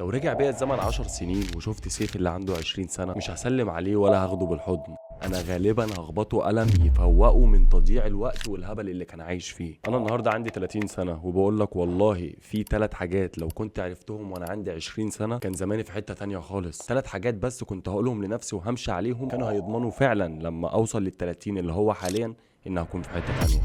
لو رجع بيا الزمن 10 سنين وشفت سيف اللي عنده 20 سنة، مش هسلم عليه ولا هاخده بالحضن. انا غالبا هخبطه قلم يفوقه من تضييع الوقت والهبل اللي كان عايش فيه. انا النهارده عندي 30 سنة وبقول لك والله في 3 حاجات لو كنت عرفتهم وانا عندي 20 سنة كان زماني في حتة تانية خالص. 3 حاجات بس كنت هقولهم لنفسي وهمشي عليهم، كانوا هيضمنوا فعلا لما اوصل لل 30 اللي هو حاليا ان هكون في حتة تانية.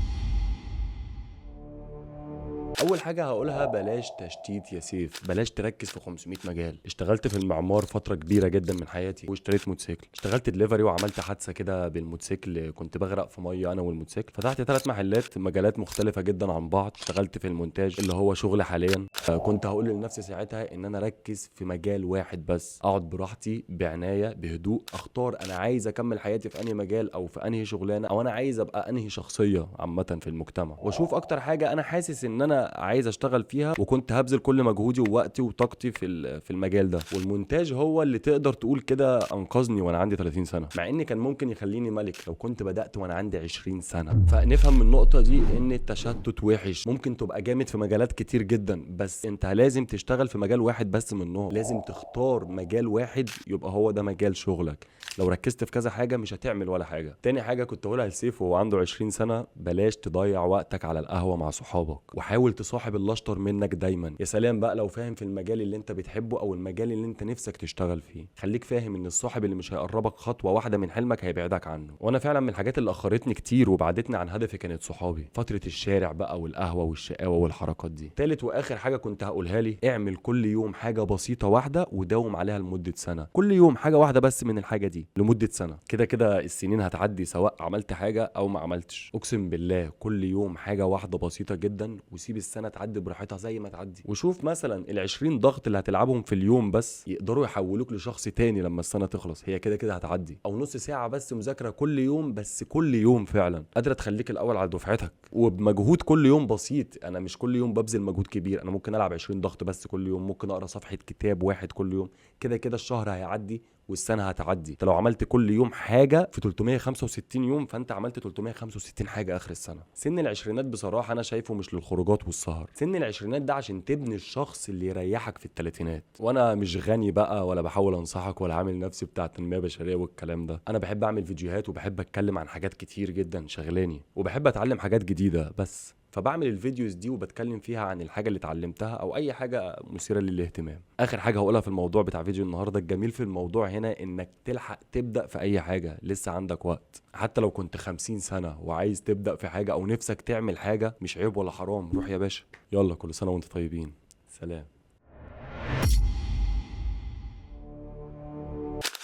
اول حاجة هقولها، بلاش تشتيت يا سيف، بلاش تركز في 500 مجال. اشتغلت في المعمار فترة كبيرة جدا من حياتي واشتريت موتوسيكل، اشتغلت دليفري وعملت حادثه كده بالموتوسيكل، كنت بغرق في مية انا والموتوسيكل. فتحت 3 محلات مجالات مختلفة جدا عن بعض. اشتغلت في المونتاج اللي هو شغل حاليا. كنت هقول لنفسي ساعتها ان انا اركز في مجال واحد بس، اقعد براحتي بعناية بهدوء، اختار انا عايز اكمل حياتي في انهي مجال او في انهي شغلانة، او انا عايز ابقى انهي شخصية عامة في المجتمع، واشوف اكتر حاجة انا حاسس ان انا عايز اشتغل فيها، وكنت هبذل كل مجهودي ووقتي وطاقتي في المجال ده. والمونتاج هو اللي تقدر تقول كده انقذني وانا عندي 30 سنة، مع ان كان ممكن يخليني ملك لو كنت بدات وانا عندي 20 سنة. فنفهم من النقطة دي ان التشتت وحش، ممكن تبقى جامد في مجالات كتير جدا، بس انت لازم تشتغل في مجال واحد بس منهم، لازم تختار مجال واحد يبقى هو ده مجال شغلك. لو ركزت في كذا حاجة مش هتعمل ولا حاجة. تاني حاجة كنت اقولها لسيف وهو عنده 20 سنة، بلاش تضيع وقتك على القهوة مع صحابك، وحاول تصاحب اللي اشطر منك دايما. يا سلام بقى لو فاهم في المجال اللي انت بتحبه او المجال اللي انت نفسك تشتغل فيه. خليك فاهم ان الصاحب اللي مش هيقربك خطوة واحدة من حلمك هيبعدك عنه. وانا فعلا من الحاجات اللي اخرتني كتير وبعدتني عن هدفي كانت صحابي، فترة الشارع بقى والقهوة والشقاوة والحركات دي. تالت واخر حاجة كنت هقولها لي، اعمل كل يوم حاجة بسيطة واحدة وداوم عليها لمدة سنة. كل يوم حاجة واحدة بس من الحاجة دي لمدة سنة. كده كده السنين هتعدي سواء عملت حاجة او ما عملتش. اقسم بالله كل يوم حاجة واحدة بسيطة جدا، وسيب السنة تعدي براحتها زي ما تعدي. وشوف مثلا ال20 ضغط اللي هتلعبهم في اليوم بس يقدروا يحولوك لشخص تاني لما السنة تخلص، هي كده كده هتعدي. او نص ساعة بس مذاكرة كل يوم، بس كل يوم فعلا قادرة تخليك الاول على دفعتك، وبمجهود كل يوم بسيط. انا مش كل يوم ببذل مجهود كبير، انا ممكن العب 20 ضغط بس كل يوم، ممكن اقرا صفحة كتاب واحد كل يوم. كده كده الشهر هيعدي والسنة هتعدي. انت لو عملت كل يوم حاجة في 365 يوم فانت عملت 365 حاجة اخر السنة. سن العشرينات بصراحة انا شايفه مش للخروجات والسهر، سن العشرينات ده عشان تبني الشخص اللي يريحك في الثلاثينات. وانا مش غني بقى ولا بحاول انصحك ولا عامل نفسي بتاع تنمية بشرية والكلام ده، انا بحب اعمل فيديوهات وبحب اتكلم عن حاجات كتير جدا شغلاني، وبحب اتعلم حاجات جديدة بس، فبعمل ال videos دي وبتكلم فيها عن الحاجة اللي اتعلمتها او اي حاجة مثيرة للاهتمام. اخر حاجة هقولها في الموضوع بتاع فيديو النهارده، الجميل في الموضوع هنا انك تلحق تبدا في اي حاجة، لسه عندك وقت. حتى لو كنت 50 سنة وعايز تبدا في حاجة او نفسك تعمل حاجة، مش عيب ولا حرام، روح يا باشا. يلا كل سنة وانتم طيبين، سلام.